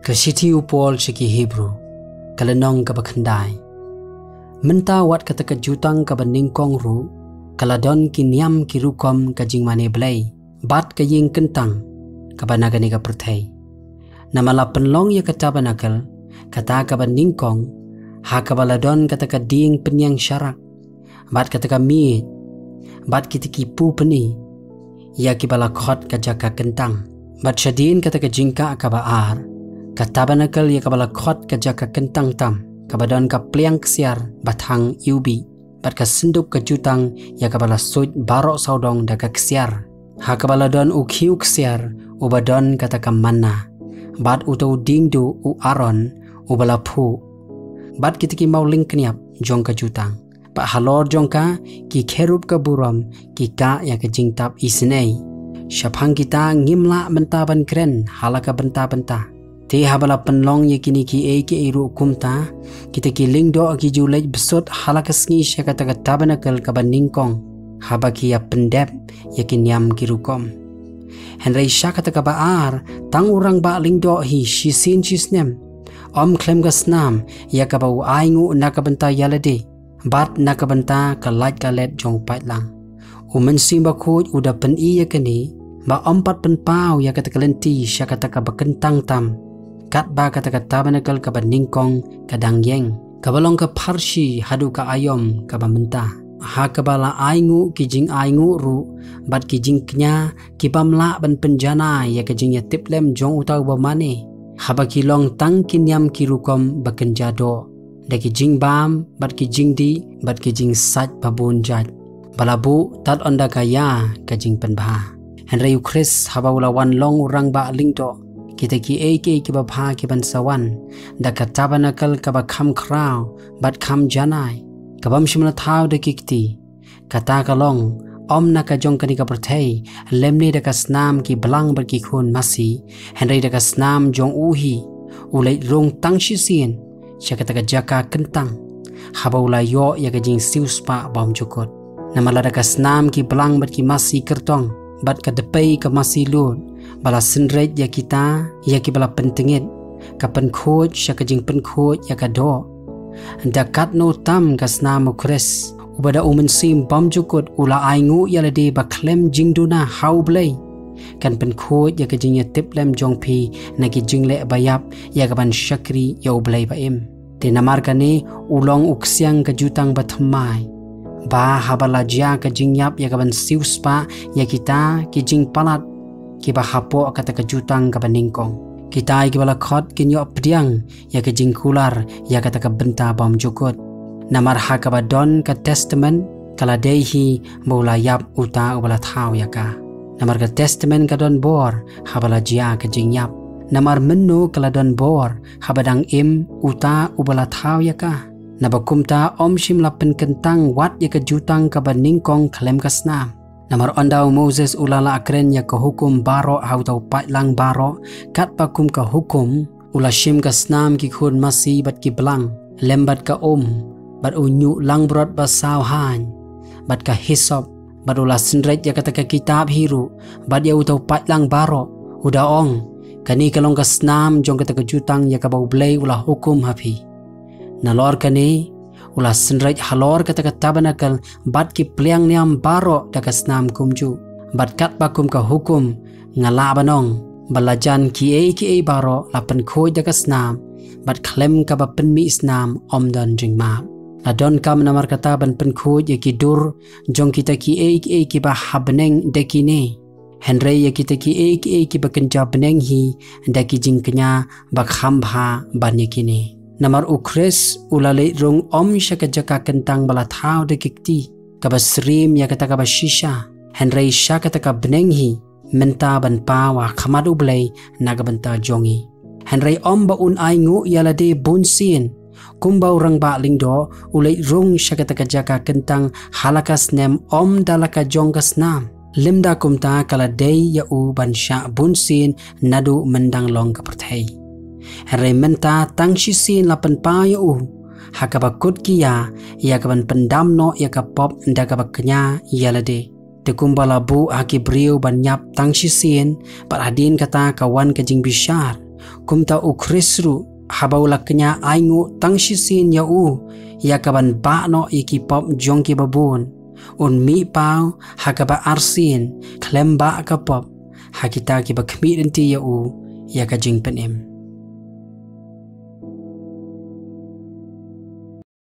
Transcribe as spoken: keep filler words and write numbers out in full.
Ka shithi u Paul sha ki Hebru, ka lynnong kaba khyndai. Mynta wat kata ka jutang kaba nyngkong ruh, ka la don ki niam ki rukom ka jingmane Blei, bad ka ïing kyntang kaba na kane ka pyrthei. Namar la pynlong ïa ka tabernacle, kata kaba nyngkong, ha kaba la don kata ka dieng pynïeng sharak, bad kata ka miej, bad kita ki pu pyni, ïa kiba la khot ka jaka kyntang. Bad shadien kata ka jingkah kaba ar, ka tabernacle ïa kaba la khot ka jaka kyntang tam, kaba don ka pliang ksiar ba thang iwbih, bad ka synduk ka jutang ïa kaba la suit baroh sawdong da ka ksiar. Ha kaba la don u khiew ksiar, uba don kata ka manna, bad uta u diengduh u Aaron, uba la phuh, bad kita ki mawlyngkniap jong ka jutang. Bad halor jong ka, ki kherub ka burom, ki kah ïa ka jingtap isynei. Shaphang kita ngim lah mynta ban kren ha la ka bynta bynta. Te haba la pynlong ïa kine kiei kiei ruh kumta, kita ki lyngdoh ki ju leit bsut ha la ka sngi sha kata ka tabernacle kaba nyngkong, haba ki ïa pyndep ïa ki niam ki rukom. Hynrei sha kata kaba ar, tang u rangbah lyngdoh hi shisien shisnem, ym khlem ka snam, ïa kaba u ainguh na ka bynta ïalade, bad na ka bynta ka lait ka let jong u paidlang. U Mynsiem Bakhuid u da pyni ïa kane, ba ym pat pynpaw ïa kata ka lynti sha kata kaba kyntang tam, katba kata ka tabernacle kaba nyngkong ka dang ïeng, kaba long ka pharshi haduh ka aïom kaba mynta. Ha kaba la ainguh ki jingainguh ruh, bad ki jingkñia, kibym lah ban pynjanai ïa ka jingïatiplem jong uta uba mane. Haba ki long tang ki niam ki rukom ba kynja doh, da ki jingbam, bad ki jingdih, bad ki jingsait ba bun jait, ba la buh tad ynda ka ïa ka jingpynbha. Hynrei u Khrist haba u la wan long u rangbah lyngdoh, kita kiei kiei kiba bha ki ban sa wan, da ka tabernacle kaba kham khraw, bad kham janai, kabym shym la thaw da ki kti. Kata ka long, ym na ka jong kane ka pyrthei, lymne da ka snam ki blang bad ki khun masi, hynrei da ka snam jong u hi, u leit rung tang shisien sha kata ka jaka kyntang, haba u la ïoh ïa ka jingsiewspah bymjukut. Namar lada ka snam ki blang bad ki masi kyrtong, bad ka dpei ka masi lud, ba la synreit ïa kita, ïa kiba la pyntngit, ka pynkhuid sha ka jingpynkhuid ïa ka doh, da katno tam ka snam u Khrist, uba da u Mynsiem Bymjukut u la ainguh ïalade ba khlem jingduna ha U Blei, kan pynkhuid ïa ka jingïatiplem jong phi na ki jingleh baïap, ïa ka ban shakri ïa U Blei ba im. Te namar kane, u long u ksiang ka jutang bathymmai, ba haba la jia ka jingïap ïa ka ban siewspah ïa kita ki jingpalat kiba hapoh kata ka jutang kaba nyngkong, kita ïa kiba la khot kin ïoh pdiang ïa ka jingkular ïa kata ka bynta bymjukut. Namar ha kaba don ka testament, ka la dei hi ba u la ïap uta uba la thaw ïa ka. Namar ka testament ka don bor haba la jia ka jingïap. Namar mynno ka la don bor haba dang im uta uba la thaw ïa ka? Naba kumta ym shym la pynkyntang wat ïa ka jutang kaba nyngkong khlem ka snam. Namar ynda u Moses u la lah kren ïa ka hukum baroh ha uta u paidlang baroh, katba kum ka hukum, u la shim ka snam ki khun masi bad ki blang, lem bad ka um, bad u ñiuh langbrot ba saw haiñ, bad ka hisop, bad u la synreit ïa kata ka kitab hi ruh, bad ïa uta u paidlang baroh, u da ong, kane ka long ka snam jong kata ka jutang ïa kaba U Blei u la hukum ha phi. Nalor kane, u la synreit halor kata ka tabernacle bad ki pliang niam baroh da ka snam kumjuh. Bad katba kum ka hukum, nga lah ban ong, ba lajan kiei kiei baroh la pynkhuid da ka snam, bad khlem kaba pynmih snam ym don jingmap. La donkam namar kata ban pynkhuid ïa ki dur jong kita kiei kiei kiba ha bneng da kine. Hynrei ïa kita kiei kiei kiba kynja bneng hi da ki jingkñia ba kham bha ban ïa kine. Namar u Khrist u la leit rung ym sha ka jaka kyntang ba la thaw da ki kti, kaba syriem ïa kata kaba shisha, hynrei sha kata ka bneng hi, mynta ban paw ha khmat U Blei na ka bynta jong ngi. Hynrei ym ba un ainguh ïalade bunsien, kumba u rangbah lyngdoh u leit rung sha kata ka jaka kyntang ha la ka snem ym da la ka jong ka snam. Lymda kumta ka la dei ïa u ban shah bunsien naduh myndang long ka pyrthei. Hynrei mynta tang shisien la pynpaw ïa u, ha kaba kut ki ïa, ïa ka ban pyndam noh ïa ka pop da kaba kñia ïalade. Te kumba la buh ha ki briew ban ïap tang shisien, bad hadien kata ka wan ka jingbishar, Kumta U Khrist ruh, haba u la kñia ainguh tang shisien ïa u, ïa kaban bah noh ïa ki pop jong kiba bun, un mih paw ha kaba arsien, khlem bah ka pop, ha kita kiba khmih lynti ïa u, ïa ka jingpynim.